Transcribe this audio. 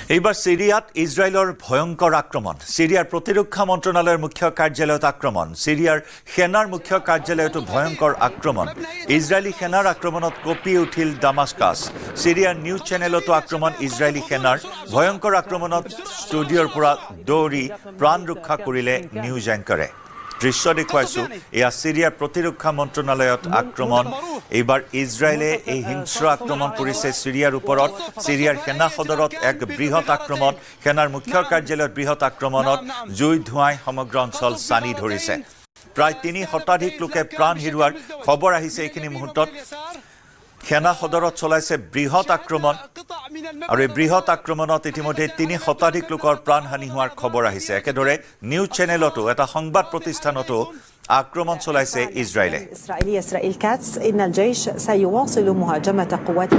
এইবাৰ চিৰিয়াত ইজৰাইলৰ ভয়ংকৰ আক্ৰমণ। চিৰিয়াৰ প্ৰতিৰক্ষা মন্ত্ৰণালয়ৰ মুখ্য কাৰ্যালয়ত আক্ৰমণ। চিৰিয়াৰ সেনাৰ মুখ্য কাৰ্যালয়তো ভয়ংকৰ আক্ৰমণ। ইজৰাইলী সেনাৰ আক্ৰমণত কঁপি উঠিল দামাস্কাছ। চিৰিয়াৰ নিউজ চেনেলতো আক্ৰমণ ইজৰাইলী সেনাৰ। ভয়ংকৰ আক্ৰমণত ষ্টুডিঅ'ৰ পৰা দৌৰি প্ৰাণ ৰক্ষা কৰিলে নিউজ এংকৰে। দৃশ্য দেখুৱাইছো, এয়া চিৰিয়াৰ প্ৰতিৰক্ষা মন্ত্ৰণালয়ত আক্ৰমণ। এইবাৰ ইজৰাইলে এই হিংস্ৰ আক্ৰমণ কৰিছে চিৰিয়াৰ ওপৰত। চিৰিয়াৰ সেনা সদৰত এক বৃহৎ আক্ৰমণ, সেনাৰ মুখ্য কাৰ্যালয়ত বৃহৎ আক্ৰমণত জুই ধোঁৱাই সমগ্ৰ অঞ্চল ছানি ধৰিছে। প্ৰায় 3 শতাধিক লোকে প্ৰাণ হেৰুৱাৰ খবৰ আহিছে এইখিনি মুহূৰ্তত। সেনা সদৰত চলাইছে বৃহৎ আক্ৰমণ আৰু এই বৃহৎ আক্ৰমণত ইতিমধ্যে 3 শতাধিক লোকৰ প্ৰাণহানি হোৱাৰ খবৰ আহিছে। একেদৰে নিউজ চেনেলতো, এটা সংবাদ প্ৰতিষ্ঠানতো আক্ৰমণ চলাইছে ইজৰাইলে। إسرائيل كاتس إن الجيش سيواصل مهاجمة قوات